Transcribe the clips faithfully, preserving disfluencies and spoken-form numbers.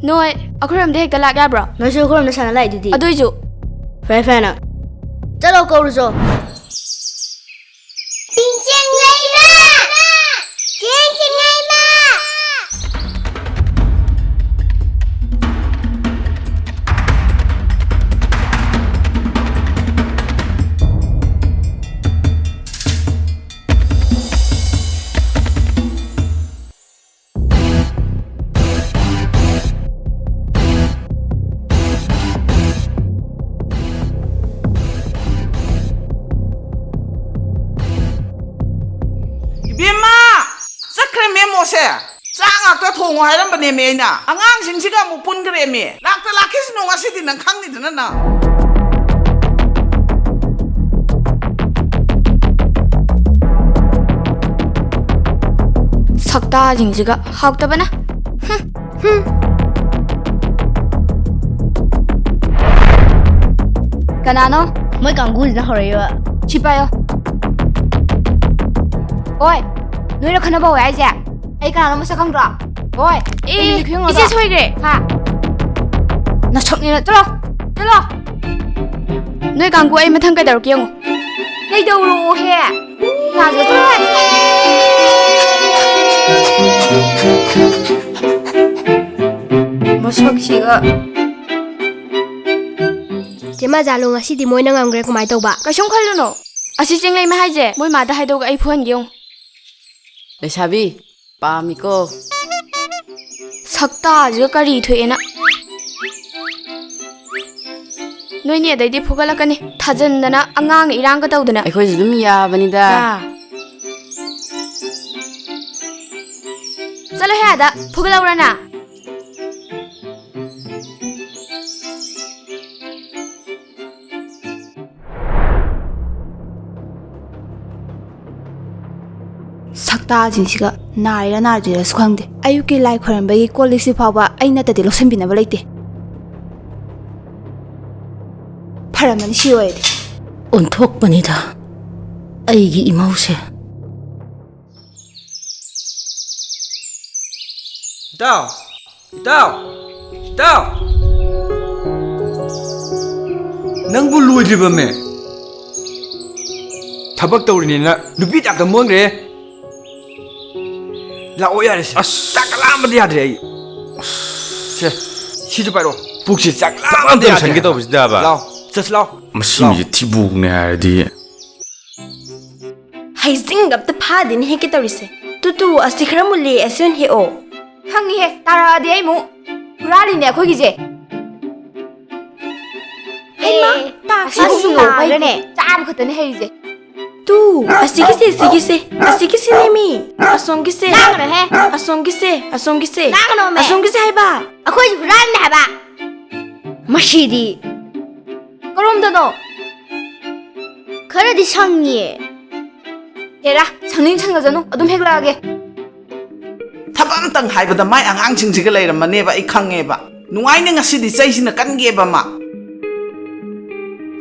ꯅꯣꯏ ꯑꯩꯈꯣꯏꯔꯣꯝꯗ ꯍꯦꯛꯇ ꯂꯥꯛ ꯌꯥꯕ꯭ꯔꯣ? ꯅꯣꯏꯁꯨ ꯑꯩꯈꯣꯏꯔꯣꯝꯗ ꯁꯥꯟꯅ ꯂꯥꯛꯏꯗꯨꯗꯤ꯫ ꯑꯗꯨꯏꯁꯨ ꯐꯔꯦ, ꯐꯔꯦ, ꯅꯪ ꯆꯠꯂꯣ, ꯀꯧꯔꯨꯆꯣ꯫ ꯆꯤꯡꯆꯤꯡꯂꯩꯃ! ꯆꯤꯡꯆꯤꯡꯂꯩꯃ! ꯏꯕꯦꯝꯃ! ꯆꯠꯈ꯭ꯔꯦ ꯃꯦꯝꯃꯣꯁꯦ꯫ ꯆꯥꯛ ꯉꯥꯛꯇ ꯊꯣꯡꯉꯣ ꯍꯥꯏꯔꯝꯕꯅꯦꯃꯤ ꯑꯩꯅ꯫ ꯑꯉꯥꯡꯁꯤꯡꯁꯤꯒ ꯑꯃꯨꯛ ꯄꯨꯟꯈ꯭ꯔꯦꯃꯤ꯫ ꯂꯥꯛꯇ ꯂꯥꯛꯈꯤꯁꯅꯨ ꯉꯁꯤꯗꯤ, ꯅꯪ ꯈꯪꯅꯤꯗꯅ ꯅꯪ꯫ ꯁꯛꯇꯥꯁꯤꯡꯁꯤꯒ ꯍꯥꯎꯇꯕꯅ꯫ ꯍꯨꯝ, ꯍꯨꯝ꯫ ꯀꯅꯥꯅꯣ? ꯃꯣꯏ ꯀꯥꯡꯕꯨꯁꯤꯅ ꯍꯧꯔꯛꯏꯕ꯫ ꯁꯤ ꯄꯥꯏꯌꯣ꯫ ꯑꯣꯏ, ꯅꯣꯏꯔ ꯈꯟꯅꯕ ꯍꯧꯋꯦ ꯍꯥꯏꯁꯦ? ꯑꯩ ꯀꯅꯥꯅꯣ ꯃꯁꯛ ꯈꯪꯗ꯭ꯔꯣ? ꯑꯣꯏ, ꯑꯦ, ꯑꯩ ꯅꯨꯄꯤ ꯈꯨꯌꯦꯡ ꯏꯆꯦ ꯑꯗꯣ꯫ ꯁꯣꯏꯈ꯭ꯔꯦ꯫ ꯍꯥ? ꯅꯁꯛꯅꯦꯅ, ꯆꯠꯂꯣ, ꯆꯠꯂꯣ꯫ ꯅꯣꯏ ꯀꯥꯡꯕꯨ ꯑꯩ ꯃꯊꯪ ꯀꯩꯗꯧꯔꯛꯀꯦ ꯌꯦꯡꯉꯣ꯫ ꯀꯩꯗꯧꯔꯛꯑꯣꯍꯦ? ꯂꯥꯛꯑꯒ ꯆꯠꯂꯣꯍꯦ꯫ ꯃꯁꯛꯁꯤꯒ꯫ ꯆꯦ ꯃꯖꯥꯂꯨ, ꯉꯁꯤꯗꯤ ꯃꯣꯏꯅ ꯉꯝꯈ꯭ꯔꯦ, ꯀꯃꯥꯏꯅ ꯇꯧꯕ? ꯀꯩꯁꯨꯝ ꯈꯜꯂꯨꯅꯣ꯫ ꯑꯁꯤ ꯆꯤꯡꯂꯩꯃ ꯍꯥꯏꯁꯦ ꯃꯣꯏ ꯃꯥꯗ ꯍꯥꯏꯗꯣꯛꯑꯒ ꯑꯩ ꯐꯨꯍꯟꯒꯦ ꯌꯦꯡꯉꯨ꯫ ꯂꯩꯁꯥꯕꯤ, ꯄꯥꯝꯃꯤꯀꯣ꯫ ꯁꯛꯇꯥꯁꯤꯒ ꯀꯔꯤ ꯊꯣꯛꯑꯦꯅ꯫ ꯅꯣꯏꯅꯤ ꯑꯗꯩꯗꯤ ꯐꯨꯒꯠꯂꯛꯀꯅꯤ꯫ ꯊꯥꯖꯟꯗꯅ ꯑꯉꯥꯡꯅ ꯏꯔꯥꯡꯒ ꯇꯧꯗꯅ꯫ ꯑꯩꯈꯣꯏꯁꯨ ꯑꯗꯨꯝ ꯌꯥꯕꯅꯤꯗ꯫ ꯌꯥ꯫ ꯆꯠꯂꯣꯍꯦ ꯑꯥꯗ, ꯐꯨꯒꯠꯍꯧꯔꯅ꯫ ꯁꯛꯇꯥꯁꯤꯡꯁꯤꯒ ꯅꯥꯔꯤꯔꯥ ꯅꯥꯗ꯭ꯔꯤꯔꯥꯁꯨ ꯈꯪꯗꯦ꯫ ꯑꯌꯨꯛꯀꯤ ꯂꯥꯏ ꯈꯣꯏꯔꯝꯕꯒꯤ ꯀꯣꯜ ꯂꯤꯛꯁꯤ ꯐꯥꯎꯕ ꯑꯩ ꯅꯠꯇꯗꯤ ꯂꯧꯁꯤꯟꯕꯤꯅꯕ ꯂꯩꯇꯦ꯫ ꯐꯔꯝꯃꯅꯤ ꯁꯤ ꯑꯣꯏꯔꯗꯤ꯫ ꯑꯣꯟꯊꯣꯛꯄꯅꯤꯗ ꯑꯩꯒꯤ ꯏꯃꯧꯁꯦ꯫ ꯏꯇꯥꯎ! ꯏꯇꯥꯎ! ꯇꯥꯎ! ꯅꯪꯕꯨ ꯂꯣꯏꯗ꯭ꯔꯤꯕꯃꯦ? ꯊꯕꯛ ꯇꯧꯔꯤꯅꯦꯅ ꯅꯨꯄꯤ ꯇꯥꯛꯇ ꯃꯣꯟꯈ꯭ꯔꯦ꯫ ꯂꯥꯛꯑꯣ ꯌꯥꯔꯦꯁꯦ꯫ ꯑꯁ꯫ ꯆꯥꯛ ꯂꯥꯝꯕꯗꯤ ꯌꯥꯗ꯭ꯔꯦ ꯑꯩ꯫ ꯑꯁ꯫ ꯁꯦ, ꯁꯤꯁꯨ ꯄꯥꯏꯔꯛꯑꯣ꯫ ꯄꯨꯛꯁꯦ ꯆꯥꯛ ꯂꯥꯝꯕꯗꯤ ꯌꯥꯗ꯭ꯔꯦ꯫ ꯆꯪꯒꯦ ꯇꯧꯕꯁꯤꯗ ꯍꯥꯏꯕ꯫ ꯂꯥꯛꯑꯣ, ꯆꯠꯁꯤ ꯂꯥꯛꯑꯣ꯫ ꯃꯁꯤ ꯂꯥꯛꯑꯣ꯫ ꯃꯤꯁꯦ ꯊꯤꯕꯣꯡꯅꯦ ꯍꯥꯏꯔꯗꯤ꯫ ꯍꯩꯖꯤꯡꯒ ꯑꯝꯇ ꯐꯥꯗꯦꯅꯦ ꯍꯦꯛꯀꯦ ꯇꯧꯔꯤꯁꯦ꯫ ꯇꯨ, ꯇꯨ, ꯑꯁꯤ ꯈꯔ ꯃꯨꯜꯂꯤ, ꯑꯁꯤ ꯑꯣꯏꯅ ꯍꯦꯛꯑꯣ꯫ ꯈꯪꯉꯤꯍꯦ, ꯇꯥꯔꯛꯑꯗꯤ ꯑꯩ ꯑꯃꯨꯛ ꯍꯨꯔꯥꯜꯂꯤꯅꯦ ꯑꯩꯈꯣꯏꯒꯤꯁꯦ꯫ ꯍꯩꯃꯥ, ꯑꯦ, ꯇꯥꯛꯁꯤ ꯑꯁꯤꯕꯨ ꯁꯨꯝ ꯁꯨꯝ ꯂꯥꯛꯑꯒꯅꯦ, ꯂꯥꯛꯑꯒꯅꯦ꯫ ꯆꯥꯕ ꯈꯛꯇꯅꯦ ꯍꯩꯔꯤꯁꯦ꯫ ꯇꯨ, ꯑꯁꯤꯒꯤꯁꯦ, ꯑꯁꯤꯒꯤꯁꯦ, ꯑꯁꯤꯒꯤꯁꯤꯅꯦ ꯃꯤ꯫ ꯑꯁꯣꯝꯒꯤꯁꯦ꯫ ꯂꯥꯡꯒꯅꯨꯍꯦ꯫ ꯑꯁꯣꯝꯒꯤꯁꯦ, ꯑꯁꯣꯝꯒꯤꯁꯦ꯫ ꯂꯥꯡꯒꯅꯣꯃꯦ꯫ ꯑꯁꯣꯝꯒꯤꯁꯦ ꯍꯥꯏꯕ꯫ ꯑꯩꯈꯣꯏꯁꯨ ꯍꯨꯔꯥꯟꯂꯦ ꯍꯥꯏꯕ꯫ ꯃꯁꯤꯗꯤ꯫ ꯀꯔꯣꯝꯗꯅꯣ? ꯈꯔꯗꯤ ꯁꯪꯉꯤꯌꯦ꯫ ꯍꯦꯔꯥ, ꯁꯪꯅꯤꯡ ꯁꯪꯉꯖꯅꯨ, ꯑꯗꯨꯝ ꯍꯦꯛꯂꯛꯑꯒꯦ꯫ ꯊꯕꯛ ꯑꯝꯇꯪ ꯍꯥꯏꯕꯗ ꯃꯥꯏ ꯑꯉꯥꯡꯁꯤꯡꯁꯤꯒ ꯂꯩꯔꯝꯃꯅꯦꯕ, ꯑꯩ ꯈꯪꯉꯦꯕ꯫ ꯅꯨꯡꯉꯥꯏꯅ ꯉꯁꯤꯗꯤ ꯆꯩꯁꯤꯅ ꯀꯟꯒꯦꯕ ꯃꯥ꯫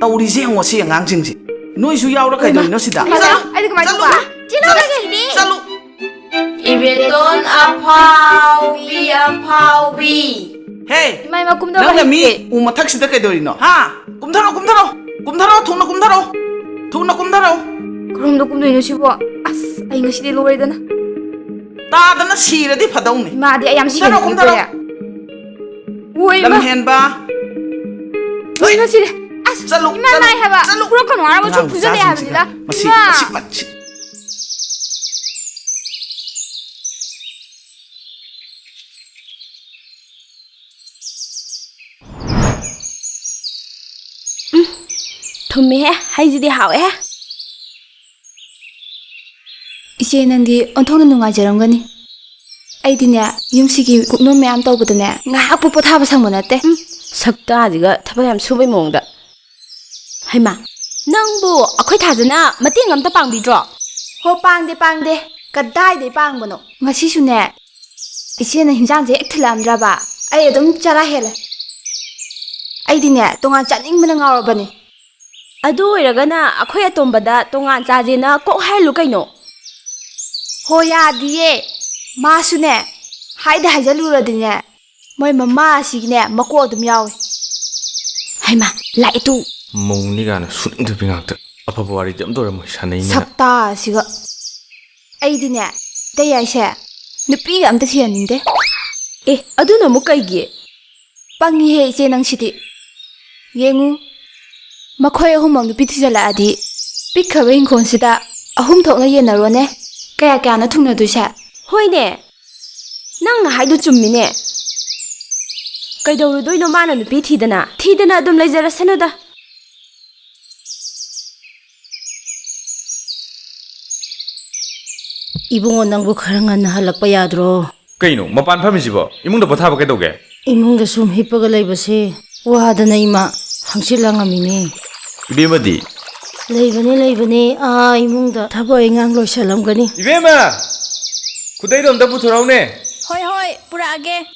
ꯇꯧꯔꯤꯁꯦ ꯌꯦꯡꯉꯣ ꯁꯤ ꯑꯉꯥꯡꯁꯤꯡꯁꯦ꯫ ꯅꯣꯏꯁꯨ ꯌꯥꯎꯔ ꯍꯩꯃꯥ, ꯀꯩꯗꯧꯔꯤꯅꯣ ꯁꯤꯗ? ꯏꯃꯥ, ꯆꯠꯂꯨ, ꯑꯩꯗꯤ ꯀꯃꯥꯏꯅ ꯆꯠꯂꯨ, ꯇꯧꯕ? ꯆꯠꯂꯨ, ꯆꯠꯂꯨ꯫ ꯏꯕꯦꯇꯣꯟ ꯑꯐꯥꯎꯕꯤ, ꯑꯐꯥꯎꯕꯤ꯫ ꯍꯦ, ꯏꯃꯥ, ꯏꯃꯥ, ꯀꯨꯝꯗꯕ ꯅꯪꯅ ꯃꯤ ꯍꯩꯇꯦ꯫ ꯎ ꯃꯊꯛꯁꯤꯗ ꯀꯩꯗꯧꯔꯤꯅꯣ? ꯍꯥ? ꯀꯨꯝꯊꯔꯣ, ꯀꯨꯝꯊꯔꯣ, ꯀꯨꯝꯊꯔꯣ, ꯊꯨꯅ ꯀꯨꯝꯊꯔꯣ, ꯊꯨꯅ ꯀꯨꯝꯊꯔꯣ꯫ ꯀꯔꯣꯝꯗ ꯀꯨꯝꯗꯣꯏꯅꯣ ꯁꯤꯕꯣ? ꯑꯁ, ꯑꯩ ꯉꯁꯤꯗꯤ ꯂꯣꯏꯔꯦꯗꯅ꯫ ꯇꯥꯗꯅ ꯁꯤꯔꯗꯤ ꯐꯗꯧꯅꯤ꯫ ꯏꯃꯥꯗꯤ ꯑꯩ ꯌꯥꯝ ꯀꯨꯝꯊꯔꯣ, ꯁꯤꯍꯟꯅꯤꯡꯉꯤ ꯀꯨꯝꯊꯔꯣ꯫ ꯀꯣꯏꯔꯦ꯫ ꯑꯣ, ꯏꯃꯥ꯫ ꯂꯝ ꯍꯦꯟꯕ꯫ ꯂꯣꯏꯅ ꯁꯤꯔꯦ꯫ ꯑꯁ, ꯆꯠꯂꯨ, ꯏꯃꯥ ꯆꯠꯂꯨ, ꯅꯥꯏ ꯍꯥꯏꯕ꯫ ꯆꯠꯂꯨ꯫ ꯈꯨꯔꯞ ꯀꯅꯣ ꯍꯥꯏꯔꯒ ꯁꯨꯝ ꯑꯉꯥꯡ ꯐꯨꯖꯜꯂꯦ ꯃꯆꯥꯁꯤꯡꯁꯤꯒ꯫ ꯍꯥꯏꯕꯅꯤꯗ꯫ ꯃꯁꯤ, ꯏꯃꯥ꯫ ꯃꯁꯤ, ꯃꯁꯤ꯫ ꯎꯝ, ꯊꯨꯝꯃꯦꯍꯦ, ꯍꯩꯁꯤꯗꯤ ꯍꯥꯎꯋꯦꯍꯦ꯫ ꯏꯆꯦ, ꯅꯪꯗꯤ ꯑꯣꯟꯊꯣꯛꯅ ꯅꯨꯡꯉꯥꯏꯖꯔꯝꯒꯅꯤ꯫ ꯑꯩꯗꯤꯅꯦ, ꯌꯨꯝꯁꯤꯒꯤ ꯀꯨꯞꯅꯣꯝ ꯃꯌꯥꯝ ꯇꯧꯕꯗꯅꯦ, ꯉꯥꯏꯍꯥꯛꯄꯨ ꯄꯣꯊꯥꯕ ꯁꯪꯕ ꯅꯠꯇꯦ꯫ ꯎꯝ, ꯁꯛꯇꯥꯁꯤꯒ ꯊꯕꯛ ꯌꯥꯝ ꯁꯨꯕꯩ ꯃꯑꯣꯡꯗ꯫ ꯍꯩꯃꯥ, ꯅꯪꯕꯨ ꯑꯩꯈꯣꯏ ꯊꯥꯖꯅ ꯃꯇꯦꯡ ꯑꯝꯇ ꯄꯥꯡꯕꯤꯗ꯭ꯔꯣ? ꯍꯣ, ꯄꯥꯡꯗꯦ, ꯄꯥꯡꯗꯦ꯫ ꯀꯗꯥꯏꯗꯩ ꯄꯥꯡꯕꯅꯣ? ꯉꯁꯤꯁꯨꯅꯦ, ꯏꯆꯦꯅ ꯍꯤꯟꯖꯥꯡꯁꯦ ꯍꯦꯛ ꯊꯤꯜꯂꯛꯑꯝꯗ꯭ꯔꯕ, ꯑꯩ ꯑꯗꯨꯝ ꯆꯔꯥ ꯍꯦꯜꯂꯦ꯫ ꯑꯩꯗꯤꯅꯦ, ꯇꯣꯉꯥꯟ ꯆꯥꯅꯤꯡꯕꯅ ꯉꯥꯎꯔꯕꯅꯦ꯫ ꯑꯗꯨ ꯑꯣꯏꯔꯒꯅ ꯑꯩꯈꯣꯏ ꯑꯇꯣꯝꯕꯗ ꯇꯣꯉꯥꯟ ꯆꯥꯁꯦꯅ ꯀꯣꯛ ꯍꯥꯏꯍꯜꯂꯨ ꯀꯩꯅꯣ꯫ ꯍꯣ, ꯌꯥꯗꯤꯌꯦ꯫ ꯃꯥꯁꯨꯅꯦ, ꯍꯥꯏꯗ ꯍꯥꯏꯖꯜꯂꯨꯔꯗꯤꯅꯦ, ꯃꯣꯏ ꯃꯃꯥꯁꯤꯒꯤꯅꯦ ꯃꯀꯣꯛ ꯑꯗꯨꯝ ꯌꯥꯎꯏ꯫ ꯍꯩꯃꯥ, ꯂꯥꯛꯑꯦ ꯇꯨ꯫ ꯃꯧꯅꯤ ꯀꯥꯏꯅ ꯁꯨꯅꯤꯡꯗꯕꯤ ꯉꯥꯛꯇ꯫ ꯑꯐꯕ ꯋꯥꯔꯤꯗꯤ ꯑꯝꯇ ꯑꯣꯏꯔꯝꯃꯣꯏ ꯁꯥꯟꯅꯩꯅꯤꯅ꯫ ꯁꯛꯇꯥꯁꯤꯒ꯫ ꯑꯩꯗꯤꯅꯦ, ꯏꯇꯩ ꯍꯥꯏꯁꯦ ꯅꯨꯄꯤꯒ ꯑꯝꯇ ꯊꯤꯍꯟꯅꯤꯡꯗꯦ꯫ ꯑꯦ, ꯑꯗꯨꯅ ꯑꯃꯨꯛ ꯀꯩꯒꯤ? ꯄꯪꯉꯤꯍꯦ ꯏꯆꯦ ꯅꯪꯁꯤꯗꯤ꯫ ꯌꯦꯡꯉꯨ, ꯃꯈꯣꯏ ꯑꯍꯨꯝꯃꯛ ꯅꯨꯄꯤ ꯊꯤꯖꯤꯜꯂꯛꯑꯗꯤ ꯄꯤꯛꯈ꯭ꯔꯕ ꯏꯪꯈꯣꯜꯁꯤꯗ ꯑꯍꯨꯝ ꯊꯣꯛꯅ ꯌꯦꯟꯅꯔꯣꯅꯦ꯫ ꯀꯌꯥ ꯀꯌꯥꯅ ꯊꯨꯡꯅꯗꯣꯏꯁꯦ? ꯍꯣꯏꯅꯦ, ꯅꯪꯅ ꯍꯥꯏꯗꯣ ꯆꯨꯝꯃꯤꯅꯦ꯫ ꯀꯩꯗꯧꯔꯨꯗꯣꯏꯅꯣ ꯃꯥꯅ ꯅꯨꯄꯤ ꯊꯤꯗꯅ? ꯊꯤꯗꯅ ꯑꯗꯨꯝ ꯂꯩꯖꯔꯁꯅꯨꯗ꯫ ꯏꯕꯨꯡꯉꯣ, ꯅꯪꯕꯨ ꯈꯔ ꯉꯟꯅ ꯍꯜꯂꯛꯄ ꯌꯥꯗ꯭ꯔꯣ? ꯀꯩꯅꯣ ꯃꯄꯥꯟ ꯐꯝꯃꯤꯁꯤꯕꯣ? ꯏꯃꯨꯡꯗ ꯄꯣꯊꯥꯕ ꯀꯩꯗꯧꯒꯦ? ꯏꯃꯨꯡꯗ ꯁꯨꯝ ꯍꯤꯞꯄꯒ ꯂꯩꯕꯁꯦ ꯋꯥꯗꯅ ꯏꯃꯥ ꯍꯪꯆꯤꯠ ꯂꯥꯡꯉꯝꯃꯤꯅꯦ꯫ ꯏꯕꯦꯝꯃꯗꯤ? ꯂꯩꯕꯅꯦ, ꯂꯩꯕꯅꯦ, ꯑꯥ ꯏꯃꯨꯡꯗ ꯊꯕꯛ ꯏꯉꯥꯡ ꯂꯣꯏꯁꯜꯂꯝꯒꯅꯤ꯫ ꯏꯕꯦꯝꯃ! ꯈꯨꯗꯩꯗꯣ ꯑꯝꯇ ꯄꯨꯊꯣꯔꯛꯎꯅꯦ꯫ ꯍꯣꯏ, ꯍꯣꯏ, ꯄꯨꯔꯛꯑꯒꯦ꯫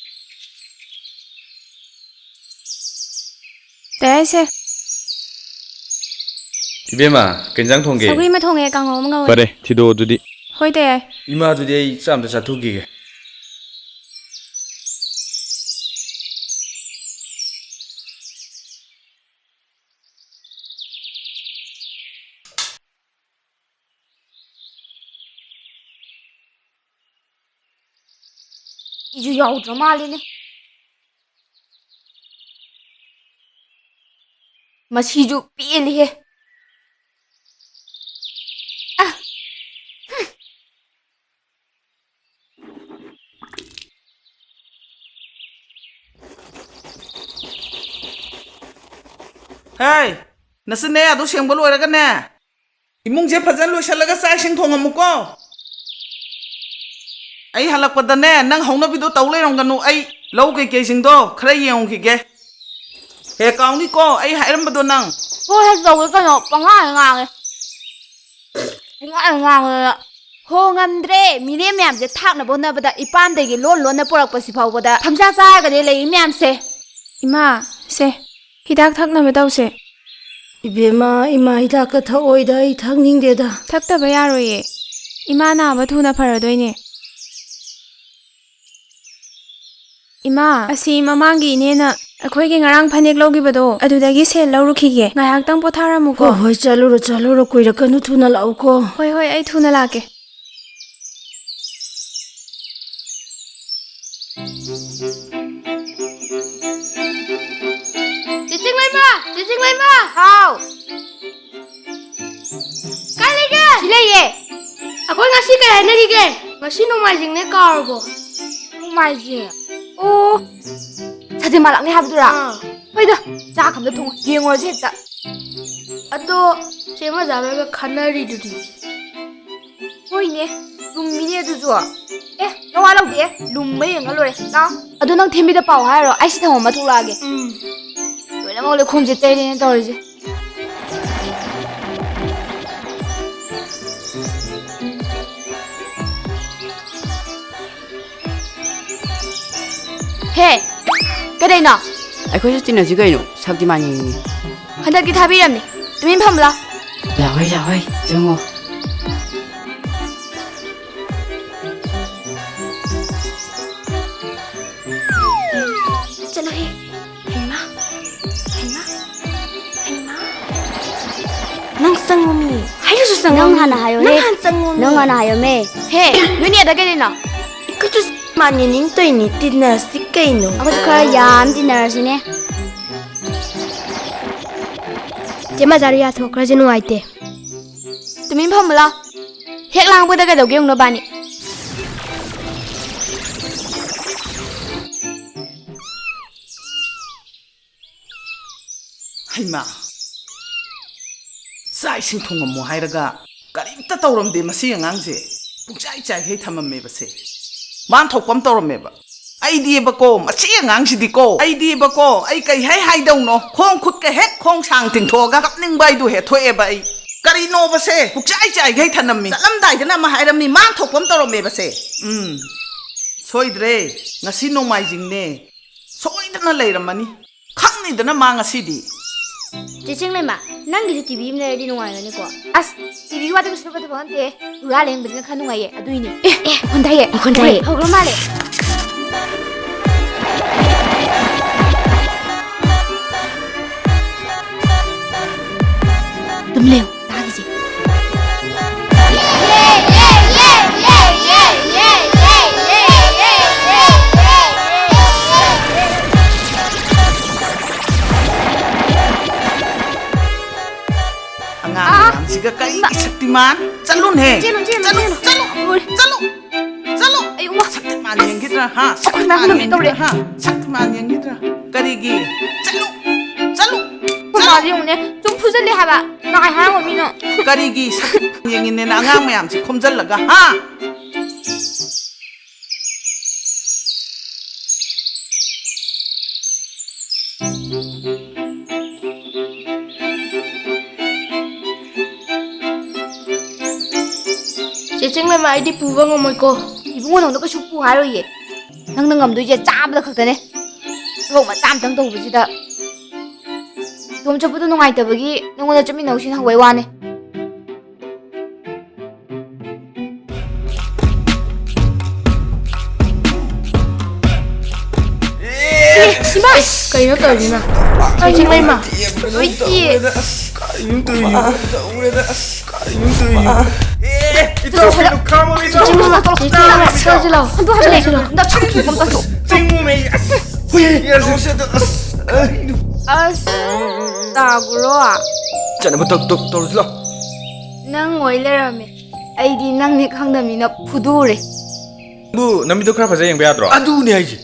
ꯇꯌꯥꯏꯁꯦ꯫ ꯏꯕꯦꯝꯃ, ꯀꯩ ꯏꯟꯖꯥꯡ ꯊꯣꯡꯒꯦ? ꯁꯧꯒ꯭ꯔꯤ ꯑꯃ ꯊꯣꯡꯉꯦ, ꯀꯥꯡꯍꯧ ꯑꯃ ꯉꯧꯋꯦ꯫ ꯐꯔꯦ, ꯊꯤꯗꯣꯛꯑꯣ ꯑꯗꯨꯗꯤ꯫ ꯍꯣꯏ, ꯇꯌꯥꯏ꯫ ꯏꯃꯥ, ꯑꯗꯨꯗꯤ ꯑꯩ ꯆꯥꯛ ꯑꯝꯇ ꯆꯥꯊꯣꯛꯈꯤꯒꯦ꯫ ꯏꯁꯨ ꯌꯥꯎꯗ꯭ꯔ ꯃꯥꯜꯂꯤꯅꯦ꯫ ꯃꯁꯤꯁꯨ ꯄꯦꯜꯂꯤꯍꯦ꯫ ꯑ, ꯍꯨꯝ꯫ ꯍꯦ, ꯅꯆꯤꯟ ꯅꯌꯥꯗꯣ ꯁꯦꯡꯕ ꯂꯣꯏꯔꯒꯅꯦ, ꯏꯃꯨꯡꯁꯦ ꯐꯖꯅ ꯂꯣꯏꯁꯤꯜꯂꯒ ꯆꯥꯛ ꯏꯁꯤꯡ ꯊꯣꯡꯉꯝꯃꯨꯀꯣ꯫ ꯑꯩ ꯍꯜꯂꯛꯄꯗꯅꯦ, ꯅꯪ ꯍꯧꯅꯕꯤꯗꯣ ꯇꯧ ꯂꯩꯔꯝꯒꯅꯨ꯫ ꯑꯩ ꯂꯧ ꯀꯩꯀꯩꯁꯤꯡꯗꯣ ꯈꯔ ꯌꯦꯡꯉꯨꯈꯤꯒꯦ꯫ ꯍꯦ, ꯀꯥꯎꯅꯤꯀꯣ ꯑꯩ ꯍꯥꯏꯔꯝꯕꯗꯣ ꯅꯪ꯫ ꯍꯣꯏ, ꯍꯦꯛ ꯇꯧꯒꯦ ꯀꯩꯅꯣ, ꯄꯉꯥꯡ ꯉꯥꯡꯉꯦ꯫ ꯄꯉꯥꯡ ꯉꯥꯡꯉꯦ꯫ ꯍꯣ ꯉꯝꯗ꯭ꯔꯦ, ꯃꯤꯔꯦꯝ ꯃꯌꯥꯝꯁꯦ ꯊꯥꯛꯅꯕ ꯍꯣꯠꯅꯕꯗ ꯏꯄꯥꯝꯗꯒꯤ ꯂꯣꯟ ꯂꯣꯟꯅ ꯄꯨꯔꯛꯄꯁꯤ ꯐꯥꯎꯕꯗ ꯐꯝꯖꯥ ꯆꯥꯔꯒꯅꯦ ꯂꯩꯔꯤ ꯃꯌꯥꯝꯁꯦ꯫ ꯏꯃꯥ, ꯁꯦ, ꯍꯤꯗꯥꯛ ꯊꯛꯅꯕ ꯇꯧꯁꯦ꯫ ꯏꯕꯦꯝꯃ, ꯏꯃꯥ ꯍꯤꯗꯥꯛꯀ ꯊꯛꯑꯣꯏꯗ, ꯑꯩ ꯊꯛꯅꯤꯡꯗꯦꯗ꯫ ꯊꯛꯇꯕ ꯌꯥꯔꯣꯏꯌꯦ, ꯏꯃꯥ ꯅꯥꯕ ꯊꯨꯅ ꯐꯔꯗꯣꯏꯅꯦ꯫ ꯏꯃꯥ, ꯑꯁꯤ ꯃꯃꯥꯡꯒꯤ ꯏꯅꯦꯅ ꯑꯩꯈꯣꯏꯒꯤ ꯉꯔꯥꯡ ꯐꯅꯦꯛ ꯂꯧꯈꯤꯕꯗꯣ, ꯑꯗꯨꯗꯒꯤ ꯁꯦꯜ ꯂꯧꯔꯨꯈꯤꯒꯦ꯫ ꯉꯥꯏꯍꯥꯛꯇꯪ ꯄꯣꯊꯥꯔꯝꯃꯨꯀꯣ꯫ ꯍꯣꯏ, ꯍꯣꯏ, ꯆꯠꯂꯨꯔꯣ, ꯆꯠꯂꯨꯔꯣ, ꯀꯨꯏꯔꯛꯀꯅꯨ, ꯊꯨꯅ ꯂꯥꯛꯎꯀꯣ꯫ ꯍꯣꯏ, ꯍꯣꯏ, ꯑꯩ ꯊꯨꯅ ꯂꯥꯛꯀꯦ꯫ ꯆꯦ ꯆꯤꯡꯂꯩꯃ! ꯆꯦ ꯆꯤꯡꯂꯩꯃ! ꯍꯥꯎ! ꯀꯥꯏ ꯂꯩꯒꯦ? ꯁꯤ ꯂꯩꯌꯦ꯫ ꯑꯩꯈꯣꯏ ꯉꯁꯤ ꯀꯩ ꯍꯥꯏꯅꯔꯤꯒꯦ? ꯉꯁꯤ ꯅꯣꯡꯃꯥꯏꯖꯤꯡꯅꯦ, ꯀꯥꯎꯔꯕꯣ? ꯅꯣꯡꯃꯥꯏꯖꯤꯡ? ꯑꯣ, ꯁꯇꯤꯃꯥ ꯂꯥꯛꯅꯤ ꯍꯥꯏꯕꯗꯨꯔꯥ? ꯑꯥ꯫ ꯍꯣꯏꯗ, ꯆꯥꯛ ꯑꯝꯇ ꯊꯣꯡꯉꯣ, ꯌꯦꯡꯉꯨꯔꯁꯤ ꯍꯦꯛꯇ꯫ ꯑꯗꯣ ꯆꯦ ꯃꯖꯥꯔꯣꯏꯒ ꯈꯟꯅꯔꯤꯗꯨꯗꯤ? ꯍꯣꯏꯅꯦ, ꯆꯨꯝꯃꯤꯅꯦ ꯑꯗꯨꯁꯨ꯫ ꯑꯦ, ꯅꯋꯥ ꯂꯧꯗꯦ, ꯂꯨꯝꯕ ꯌꯦꯡꯉ ꯂꯣꯏꯔꯦ꯫ ꯂꯥꯎ꯫ ꯑꯗꯣ ꯅꯪ ꯊꯦꯝꯕꯤꯗ ꯄꯥꯎ ꯍꯥꯏꯔꯣ, ꯑꯩ ꯁꯤ ꯊꯝꯃ ꯑꯃ ꯊꯣꯛꯂꯛꯑꯒꯦ꯫ ꯎꯝ꯫ ꯂꯣꯏꯅꯃꯛ ꯂꯩꯈꯣꯝꯁꯦ ꯇꯩꯔꯦꯅꯦ ꯇꯧꯔꯤꯁꯦ꯫ ꯍꯦ, ꯀꯩꯗꯩꯅꯣ? ꯑꯩꯈꯣꯏꯁꯨ ꯇꯤꯟꯅꯁꯤ ꯀꯩꯅꯣ, ꯁꯛꯇꯤꯃꯥꯟ ꯌꯦꯡꯅꯤꯡꯉꯤ꯫ ꯍꯟꯗꯛꯇꯤ ꯊꯥꯕꯤꯔꯝꯅꯤ, ꯇꯨꯃꯤꯟ ꯐꯝꯃꯨ ꯂꯥꯎ꯫ ꯂꯥꯎꯍꯩ, ꯂꯥꯎꯍꯩ, ꯆꯪꯉꯣ꯫ ꯆꯠꯂꯣꯍꯦ꯫ ꯍꯩꯃꯥ, ꯍꯩꯃꯥ, ꯍꯩꯃꯥ꯫ ꯅꯪ ꯆꯪꯉꯣꯃꯤ꯫ ꯍꯥꯏꯔꯁꯨ ꯆꯪꯉꯣꯃꯤ꯫ ꯅꯪ ꯍꯥꯟꯅ ꯍꯥꯏꯌꯣꯍꯦ꯫ ꯅꯪ ꯍꯥꯟꯅ ꯆꯪꯉꯣꯃꯤ꯫ ꯅꯪ ꯍꯥꯟꯅ ꯍꯥꯏꯌꯣꯃꯦ꯫ ꯍꯦ, ꯅꯣꯏꯅꯤ ꯑꯗ ꯀꯩꯗꯩꯅꯣ? ꯏꯀꯨꯁꯨ ꯃꯥꯟꯅ ꯌꯦꯡꯅꯤꯡ ꯇꯧꯏꯅꯤ, ꯇꯤꯟꯅꯁꯤ ꯀꯩꯅꯣ꯫ ꯑꯩꯈꯣꯏꯁꯨ ꯈꯔ ꯌꯥꯝ ꯇꯤꯟꯅꯔꯁꯤꯅꯦ꯫ ꯆꯦ ꯃꯖꯥꯔꯨ ꯌꯥꯊꯣꯛꯈ꯭ꯔꯁꯦ, ꯅꯨꯡꯉꯥꯏꯇꯦ꯫ ꯇꯨꯃꯤꯟ ꯐꯝꯃꯨ ꯂꯥꯎ꯫ ꯍꯦꯛ ꯂꯥꯡꯕꯗ ꯀꯩꯗꯧꯒꯦ ꯌꯦꯡꯉꯨ ꯅꯕꯥꯅꯤ꯫ ꯍꯩꯃꯥ! ꯆꯥꯛ ꯏꯁꯤꯡ ꯊꯣꯡꯉꯝꯃꯣ ꯍꯥꯏꯔꯒ ꯀꯔꯤꯝꯇ ꯇꯧꯔꯝꯗꯦ ꯃꯁꯤ ꯑꯉꯥꯡꯁꯦ꯫ ꯄꯨꯡꯆꯥꯏ ꯆꯥꯏꯈꯩ ꯊꯝꯃꯝꯃꯦꯕꯁꯦ꯫ ꯃꯥꯟ ꯊꯣꯛꯄ ꯑꯃ ꯇꯧꯔꯝꯃꯦꯕ꯫ ꯑꯩꯗꯤꯕꯀꯣ, ꯃꯁꯤ ꯑꯉꯥꯡꯁꯤꯗꯤꯀꯣ, ꯑꯩꯗꯤꯕꯀꯣ, ꯑꯩ ꯀꯩ ꯍꯥꯏ ꯍꯥꯏꯗꯧꯅꯣ? ꯈꯣꯡ ꯈꯨꯠꯀ ꯍꯦꯛ ꯈꯣꯡ ꯁꯥꯡ ꯇꯤꯡꯊꯣꯛꯑꯒ ꯀꯞꯅꯤꯡꯕ ꯍꯥꯏꯗꯨ ꯍꯦꯛ ꯊꯣꯛꯑꯦꯕ ꯑꯩ꯫ ꯀꯔꯤꯅꯣꯕꯁꯦ? ꯄꯨꯡꯆꯥꯏ ꯆꯥꯏꯈꯩ ꯊꯅꯝꯃꯤ꯫ ꯆꯠꯂꯝꯗꯥꯏꯗꯅ ꯑꯃ ꯍꯥꯏꯔꯝꯃꯤ, ꯃꯥꯟ ꯊꯣꯛꯄ ꯑꯃ ꯇꯧꯔꯝꯃꯦꯕꯁꯦ꯫ ꯎꯝ, ꯁꯣꯏꯗ꯭ꯔꯦ꯫ ꯉꯁꯤ ꯅꯣꯡꯃꯥꯏꯖꯤꯡꯅꯦ꯫ ꯁꯣꯏꯗꯅ ꯂꯩꯔꯝꯃꯅꯤ꯫ ꯈꯪꯅꯤꯗꯅ ꯃꯥ ꯉꯁꯤꯗꯤ꯫ ꯆꯦ ꯆꯤꯡꯂꯩꯃ, ꯅꯪꯒꯤꯁꯨ ꯇꯤ ꯚꯤ ꯑꯃ ꯂꯩꯔꯗꯤ ꯅꯨꯡꯉꯥꯏꯒꯅꯤꯀꯣ꯫ ꯑꯁ, ꯇꯤ ꯚꯤ ꯋꯥꯗꯒꯤ ꯁꯨꯔꯨ ꯐꯠꯇꯕ ꯅꯠꯇꯦ꯫ ꯍꯨꯔꯥꯜꯂꯦ ꯌꯦꯡꯕꯁꯤꯅ ꯈꯔ ꯅꯨꯡꯉꯥꯏꯌꯦ, ꯑꯗꯨꯏꯅꯦ꯫ ꯑꯦ, ꯑꯦ, ꯃꯈꯣꯟ ꯇꯥꯏꯌꯦ, ꯃꯈꯣꯟ ꯇꯥꯏꯌꯦ꯫ ꯍꯧꯈ꯭ꯔ ꯃꯥꯜꯂꯦ꯫ ꯂꯩꯌꯨ, ꯇꯥꯈꯤꯁꯦ꯫ ꯑꯉꯥꯡ ꯑꯥ! ꯃꯌꯥꯝꯁꯤꯒ ꯀꯔꯤꯒꯤ ꯏꯃꯥ! ꯁꯛꯇꯤꯃꯥꯟ? ꯆꯠꯂꯨꯅꯦ! ꯆꯦꯜꯂꯨ, ꯆꯦꯜꯂꯨ, ꯆꯠꯂꯨ, ꯆꯦꯜꯂꯨ! ꯆꯠꯂꯨ! ꯂꯣꯏꯔꯦ꯫ ꯆꯠꯂꯨ! ꯆꯠꯂꯨ! ꯑꯌꯨ, ꯃꯥ! ꯁꯛꯇꯤꯃꯥꯟ ꯑꯁ! ꯌꯦꯡꯈꯤꯗ꯭ꯔꯥ, ꯍꯥ? ꯑꯩꯈꯣꯏ ꯃꯥ ꯁꯛꯇꯤꯃꯥꯟ ꯄꯨꯅꯕꯤ ꯇꯧꯔꯦ꯫ ꯌꯦꯡꯈꯤꯗ꯭ꯔꯥ, ꯍꯥ? ꯁꯛꯇꯤꯃꯥꯟ ꯌꯦꯡꯈꯤꯗ꯭ꯔꯥ? ꯀꯔꯤꯒꯤ? ꯆꯠꯂꯨ! ꯆꯠꯂꯨ! ꯑꯩꯈꯣꯏ ꯆꯠꯂꯨ! ꯃꯥꯁꯦ ꯌꯦꯡꯉꯨꯅꯦ, ꯁꯨꯝ ꯐꯨꯖꯜꯂꯦ ꯍꯥꯏꯕ꯫ ꯅꯥꯏ ꯍꯥꯏꯔꯝꯃꯣ ꯃꯤꯅ꯫ ꯀꯔꯤꯒꯤ ꯁꯛꯇꯤꯃꯥꯟ ꯌꯦꯡꯉꯤꯅꯦꯅ ꯑꯉꯥꯡ ꯃꯌꯥꯝꯁꯤ ꯈꯣꯝꯖꯜꯂꯒ, ꯍꯥ? ꯆꯦ ꯆꯤꯡꯂꯦꯝꯃ, ꯑꯩꯗꯤ ꯄꯨꯕ ꯉꯝꯃꯣꯏꯀꯣ꯫ ꯏꯕꯨꯡꯉꯣ, ꯅꯪꯗꯣ ꯀꯩꯁꯨ ꯄꯨ ꯍꯥꯏꯔꯣꯏꯌꯦ꯫ ꯅꯪꯅ ꯉꯝꯗꯣꯏꯁꯦ ꯆꯥꯕꯗ ꯈꯛꯇꯅꯦ꯫ ꯊꯕꯛ ꯃꯆꯥ ꯑꯝꯇꯪ ꯇꯧꯕꯁꯤꯗ꯫ ꯏꯇꯣꯝ ꯆꯠꯄꯗꯣ ꯅꯨꯡꯉꯥꯏꯇꯕꯒꯤ ꯅꯪꯉꯣꯟꯗ ꯆꯠꯃꯤꯟꯅꯧꯁꯤꯅ ꯍꯧꯕꯩ ꯋꯥꯅꯦ꯫ ꯑꯦ, ꯏꯃꯥ! ꯀꯩꯅꯣ ꯇꯧꯔꯤꯁꯤꯅ? ꯀꯩꯅꯣ ꯏꯃꯥ? ꯂꯣꯏ ꯇꯦꯛꯑꯦ꯫ ꯇꯧꯔꯦꯗ, ꯑꯁ, ꯀꯩꯅꯣ ꯇꯧꯔꯤꯁꯤꯕꯣ? ꯇꯧꯔꯦꯗ, ꯑꯁ, ꯀꯩꯅꯣ ꯇꯧꯔꯤꯁꯤꯕꯣ? ꯑꯦ, ꯏꯇꯥꯎ, ꯀꯩꯅꯣ ꯈꯥꯝꯃꯣ, ꯏꯇꯥꯎ꯫ ꯆꯤꯡ ꯂꯥꯎ, ꯆꯤꯡ ꯂꯥꯎ, ꯆꯤꯡ ꯂꯥꯎ꯫ ꯍꯟꯗꯣꯛ, ꯍꯟꯗꯣꯛ꯫ ꯆꯤꯡ ꯂꯥꯎ꯫ ꯅꯪ ꯁꯛ ꯊꯨꯒꯨꯝ ꯇꯧꯊꯣꯛ꯫ ꯆꯤꯡ ꯃꯨꯝꯃꯦ, ꯑꯁ, ꯍꯨꯏ, ꯑꯁ, ꯑꯁ, ꯀꯩꯅꯣ? ꯑꯁ, ꯇꯥꯒꯨꯔꯣ꯫ ꯆꯠꯅꯕ ꯇꯧ-, ꯇꯧ-, ꯇꯧꯔꯁꯤ ꯂꯥꯎ꯫ ꯅꯪ ꯑꯣꯏ ꯂꯩꯔꯝꯃꯦ꯫ ꯑꯩꯗꯤ ꯅꯪꯅꯦ ꯈꯪꯗꯕꯅꯤꯅ ꯐꯨꯗꯣꯔꯦ꯫ ꯕꯨ, ꯅꯃꯤꯠꯇꯣ ꯈꯔ ꯐꯖ ꯌꯦꯡꯕ ꯌꯥꯗ꯭ꯔꯣ? ꯑꯗꯨꯅꯦ ꯍꯥꯏꯁꯦ꯫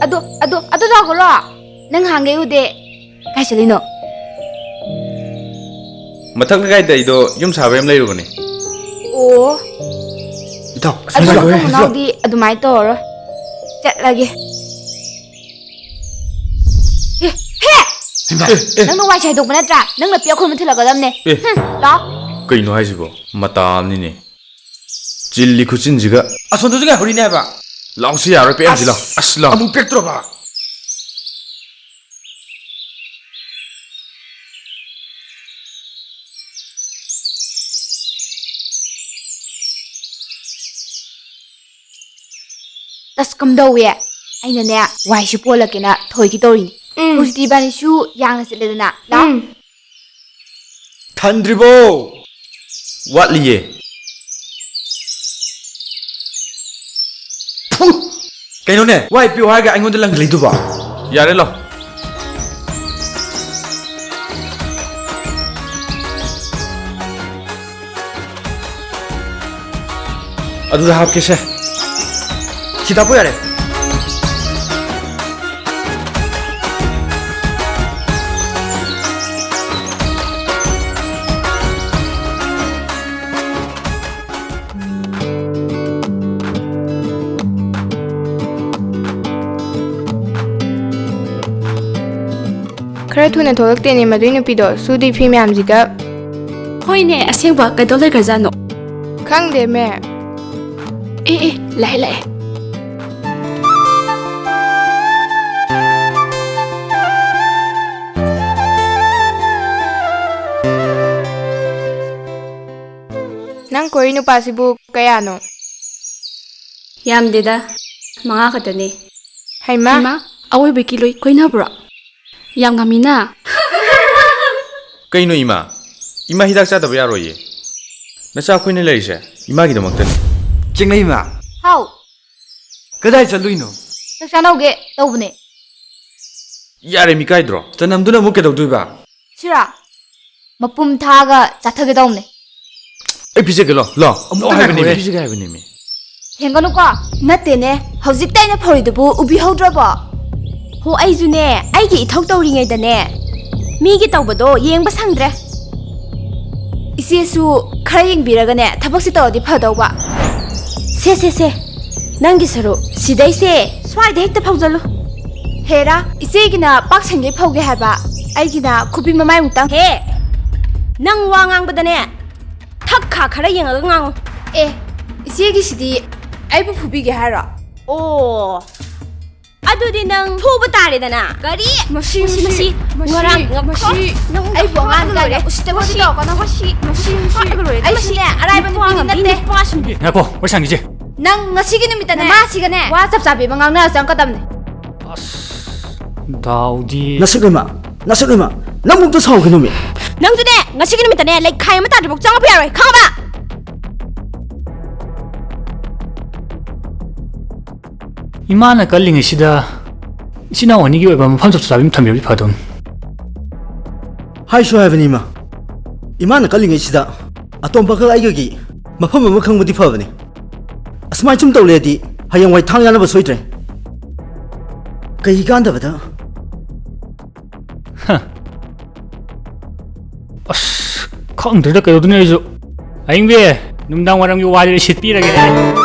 ꯑꯗꯣ, ꯑꯗꯣ, ꯑꯗꯣ ꯇꯥꯒꯨꯔꯣ꯫ ꯅꯪ ꯍꯥꯡꯒꯩ ꯎꯗꯦ꯫ ꯀꯥꯏ ꯆꯠꯂꯤꯅꯣ? ꯃꯊꯛ ꯂꯩꯀꯥꯏꯗ ꯑꯩꯗꯣ ꯌꯨꯝ ꯁꯥꯕꯩ ꯑꯃ ꯂꯩꯔꯨꯕꯅꯦ꯫ ꯑꯣ꯫ ꯏꯇꯥꯎ, ꯑꯗꯨ ꯁꯤꯗ ꯏꯇꯥꯎ ꯂꯣꯏꯔꯦ, ꯁꯤꯗ꯫ ꯅꯅꯥꯎꯗꯤ ꯑꯗꯨꯃꯥꯏꯅ ꯇꯧꯔꯔꯣꯏ꯫ ꯆꯠꯂꯒꯦ꯫ ꯍꯦ, ꯍꯦ! ꯍꯩꯃꯥ! ꯑꯦ, ꯑꯦ꯫ ꯅꯪꯅ ꯋꯥꯏ ꯁꯥꯏꯗꯣꯛꯄ ꯅꯠꯇ꯭ꯔꯥ? ꯅꯪ ꯅꯨꯄꯤ ꯑꯩꯈꯣꯏ ꯃꯨꯠꯊꯠꯂꯛꯀꯗꯕꯅꯦ꯫ ꯑꯦ꯫ ꯍꯨꯝ, ꯂꯥꯎ꯫ ꯀꯩꯅꯣ ꯍꯥꯏꯁꯤꯕꯣ? ꯃꯇꯥ ꯑꯃꯅꯤꯅꯦ꯫ ꯆꯤꯜꯂꯤ ꯈꯨꯆꯤꯟꯁꯤꯒ꯫ ꯑꯁꯣꯝꯗꯁꯨ ꯉꯥꯏꯍꯧꯔꯤꯅꯦ ꯍꯥꯏꯕ꯫ ꯂꯥꯎꯁꯤ ꯌꯥꯔꯣꯏ, ꯄꯦꯛ ꯍꯟꯁꯤ ꯂꯥꯎ꯫ ꯑꯁ, ꯑꯁ, ꯂꯥꯎ꯫ ꯑꯃꯨꯛ ꯄꯦꯛꯇ꯭ꯔꯣꯕ? ꯑꯁ, ꯀꯝꯗꯧꯋꯦ? ꯑꯩꯅꯅꯦ, ꯋꯥꯏꯁꯤ ꯄꯣꯜꯂꯛꯀꯦꯅ ꯊꯣꯏꯒꯤ ꯇꯧꯔꯤꯅꯤ꯫ ꯎꯝ꯫ ꯍꯧꯖꯤꯛꯇꯤ ꯏꯕꯥꯅꯤꯁꯨ ꯌꯥꯡꯅ ꯆꯠꯂꯦꯗꯅ꯫ ꯂꯥꯎ꯫ ꯎꯝ꯫ ꯍꯟꯗ꯭ꯔꯤꯕꯣ? ꯋꯥꯠꯂꯤꯌꯦ꯫ ꯐꯨ! ꯀꯩꯅꯣꯅꯦ, ꯋꯥꯏ ꯄꯤꯌꯨ ꯍꯥꯏꯔꯒ ꯑꯩꯉꯣꯟꯗ ꯂꯪꯁꯤꯜꯂꯤꯗꯨꯕꯣ? ꯌꯥꯔꯦ, ꯂꯥꯎ꯫ ꯑꯗꯨꯗ ꯍꯥꯞꯀꯦꯁꯦ꯫ ꯁꯤ ꯇꯥꯛꯄ ꯌꯥꯔꯦ꯫ ꯈꯔ ꯊꯨꯅ ꯊꯣꯛꯂꯛꯇꯦꯅꯦ ꯃꯗꯨꯏ ꯅꯨꯄꯤꯗꯣ, ꯁꯨꯗ꯭ꯔꯤ ꯐꯤ ꯃꯌꯥꯝꯁꯤꯒ꯫ ꯍꯣꯏꯅꯦ, ꯑꯁꯦꯡꯕ ꯀꯩꯗꯧ ꯂꯩꯈ꯭ꯔꯖꯥꯠꯅꯣ? ꯈꯪꯗꯦ, ꯃꯦ꯫ ꯑꯦ, ꯑꯦ, ꯂꯥꯛꯑꯦ, ꯂꯥꯛꯑꯦ꯫ ꯅꯪ ꯀꯣꯏ ꯅꯨꯄꯥꯁꯤꯕꯨ ꯀꯌꯥꯅꯣ? ꯌꯥꯝꯗꯦꯗ, ꯃꯉꯥ ꯈꯛꯇꯅꯦ꯫ ꯍꯩꯃꯥ꯫ ꯏꯃꯥ, ꯑꯋꯣꯏꯕꯒꯤ ꯂꯣꯏ ꯀꯣꯏꯅꯕ꯭ꯔꯣ? ꯌꯥꯝ ꯉꯝꯃꯤꯅ꯫ ꯀꯩꯅꯣ ꯏꯃꯥ? ꯏꯃꯥ ꯍꯤꯗꯥꯛ ꯆꯥꯗꯕ ꯌꯥꯔꯣꯏꯌꯦ꯫ ꯅꯆꯥ ꯑꯩꯈꯣꯏꯅ ꯂꯩꯔꯤꯁꯦ ꯏꯃꯥꯒꯤꯗꯃꯛꯇꯅꯤ꯫ ꯆꯦꯡꯅꯩ ꯏꯃꯥ꯫ ꯍꯥꯎ꯫ ꯀꯗꯥꯏ ꯆꯠꯂꯨꯏꯅꯣ? ꯆꯥꯛ ꯆꯥꯅꯧꯒꯦ ꯇꯧꯕꯅꯦ꯫ ꯌꯥꯔꯦ, ꯃꯤꯀꯥꯏꯗ꯭ꯔꯣ? ꯆꯅꯝꯗꯨꯅ ꯑꯃꯨꯛ ꯀꯩꯗꯧꯗꯣꯏꯕ? ꯁꯤꯔꯥ? ꯃꯄꯨꯝ ꯊꯥꯒ ꯆꯥꯊꯒꯦ ꯇꯧꯕꯅꯦ꯫ ꯑꯩ ꯄꯤꯖꯒꯦ, ꯂꯥꯎ, ꯂꯥꯎ꯫ ꯑꯝꯇ ꯂꯥꯎ ꯍꯥꯏꯕꯅꯦ, ꯉꯥꯏꯈꯣꯍꯦ꯫ ꯄꯤꯖꯒꯦ ꯍꯥꯏꯕꯅꯦꯃꯤ꯫ ꯊꯦꯡꯒꯅꯨꯀꯣ꯫ ꯅꯠꯇꯦꯅꯦ, ꯍꯧꯖꯤꯛꯇ ꯑꯩꯅ ꯐꯧꯔꯤꯗꯨꯕꯨ ꯎꯕꯤꯍꯧꯗ꯭ꯔꯕꯣ? ꯍꯣ, ꯑꯩꯁꯨꯅꯦ, ꯑꯩꯒꯤ ꯏꯊꯧ ꯇꯧꯔꯤꯉꯩꯗꯅꯦ, ꯃꯤꯒꯤ ꯇꯧꯕꯗꯣ ꯌꯦꯡꯕ ꯁꯪꯗ꯭ꯔꯦ꯫ ꯏꯆꯦꯁꯨ ꯈꯔ ꯌꯦꯡꯕꯤꯔꯒꯅꯦ, ꯊꯕꯛꯁꯦ ꯇꯧꯔꯗꯤ ꯐꯗꯧꯕ꯫ ꯁꯦ, ꯁꯦ, ꯁꯦ, ꯅꯪꯒꯤ ꯁꯔꯨꯛ ꯁꯤꯗꯩꯁꯦ ꯁ꯭ꯋꯥꯏꯗ ꯍꯦꯛꯇ ꯐꯧꯖꯜꯂꯨ꯫ ꯍꯦꯔꯥ, ꯏꯆꯦꯒꯤꯅ ꯄꯥꯛ ꯁꯟꯒꯩ ꯐꯧꯒꯦ ꯍꯥꯏꯕ, ꯑꯩꯒꯤꯅ ꯈꯨꯕꯤ ꯃꯃꯥꯏꯃꯨꯛꯇꯪ꯫ ꯍꯦ, ꯅꯪ ꯋꯥ ꯉꯥꯡꯕꯗꯅꯦ, ꯊꯛ ꯈꯥ ꯈꯔ ꯌꯦꯡꯉꯒ ꯉꯥꯡꯉꯨ꯫ ꯑꯦ, ꯏꯆꯦꯒꯤꯁꯤꯗꯤ ꯑꯩꯕꯨ ꯐꯨꯕꯤꯒꯦ ꯍꯥꯏꯔꯣ? ꯑꯣ, ꯑꯗꯨꯗꯤ ꯅꯪ ꯐꯨꯕ ꯇꯥꯔꯦꯗꯅ꯫ ꯀꯔꯤ? ꯃꯁꯤ, ꯃꯁꯤ, ꯃꯁꯤ, ꯃꯁꯤ, ꯃꯁꯤ, ꯉꯔꯥꯡ ꯉꯛꯈ꯭ꯔꯣ? ꯃꯁꯤ, ꯅꯪ ꯑꯩꯕꯨ ꯑꯉꯥꯡ ꯐꯥꯔꯒ ꯀꯥꯏꯅ ꯂꯣꯏꯔꯦ꯫ ꯎꯁꯤꯠꯇꯕ ꯃꯁꯤ, ꯇꯧꯔꯛꯀꯅꯣ꯫ ꯃꯁꯤ, ꯃꯁꯤ, ꯃꯁꯤ, ꯐꯥꯔꯒ ꯂꯣꯏꯔꯦ꯫ ꯑꯩꯁꯨꯅꯦ, ꯃꯁꯤ ꯑꯔꯥꯏꯕ ꯅꯨꯄꯥ ꯅꯨꯄꯤꯗꯤ ꯉꯝꯕꯤ ꯅꯠꯇꯦ꯫ ꯅꯨꯄꯥꯁꯤꯡꯗꯤ꯫ ꯉꯥꯏꯈꯣ, ꯋꯥꯔꯤ ꯁꯥꯟꯅꯈꯤꯁꯦ꯫ ꯅꯪ ꯉꯁꯤꯒꯤ ꯅꯨꯃꯤꯠꯇꯅꯦ, ꯅꯃꯥꯁꯤꯒꯅꯦ, ꯋꯥ ꯆꯞ ꯆꯥꯕꯤ ꯑꯃ ꯉꯥꯡꯅꯔ ꯆꯪꯉꯛꯀꯗꯕꯅꯦ꯫ ꯑꯁ, ꯗꯥꯎꯗꯤ꯫ ꯅꯁꯛ ꯂꯩꯃ, ꯅꯁꯛ ꯂꯩꯃ, ꯅꯪꯕꯨ ꯑꯝꯇ ꯁꯥꯎꯈꯤꯅꯣꯃꯤ꯫ ꯅꯪꯁꯨꯅꯦ, ꯉꯁꯤꯒꯤ ꯅꯨꯃꯤꯠꯇꯅꯦ ꯂꯩꯈꯥꯏ ꯑꯃ ꯇꯥꯗ꯭ꯔꯤꯐꯥꯎ ꯆꯪꯉꯛꯄ ꯌꯥꯔꯣꯏ, ꯈꯪꯉꯕ? ꯏꯃꯥꯅ ꯀꯜꯂꯤꯉꯩꯁꯤꯗ ꯏꯆꯤꯟ ꯏꯅꯥꯎ ꯑꯅꯤꯒꯤ ꯑꯣꯏꯕ ꯃꯐꯝ ꯆꯞ ꯆꯥꯕꯤ ꯑꯃ ꯊꯝꯕꯤꯔꯗꯤ ꯐꯗꯧꯅꯤ꯫ ꯍꯥꯏꯁꯨ ꯍꯥꯏꯕꯅꯤ, ꯏꯃꯥ꯫ ꯏꯃꯥꯅ ꯀꯜꯂꯤꯉꯩꯁꯤꯗ ꯑꯇꯣꯝꯕꯒ ꯑꯩꯒꯒꯤ ꯃꯐꯝ ꯑꯃ ꯈꯪꯕꯗꯤ ꯐꯕꯅꯤ꯫ ꯑꯁꯨꯃꯥꯏꯅ ꯁꯨꯝ ꯇꯧ ꯂꯩꯔꯗꯤ ꯍꯌꯦꯡꯋꯥꯏ ꯊꯥꯡ ꯌꯥꯅꯕ ꯁꯣꯏꯗ꯭ꯔꯦ꯫ ꯀꯩ ꯀꯥꯟꯗꯕꯗ? ꯍ꯫ ꯑꯁ, ꯈꯪꯗ꯭ꯔꯦꯗ ꯀꯩꯗꯧꯗꯣꯏꯅꯣ ꯑꯩꯁꯨ꯫ ꯑꯌꯤꯡꯕꯤ, ꯅꯨꯡꯗꯥꯡ ꯋꯥꯏꯔꯝꯒꯤ ꯋꯥꯁꯦ ꯁꯤꯠꯄꯤꯔꯒꯦꯅꯦ꯫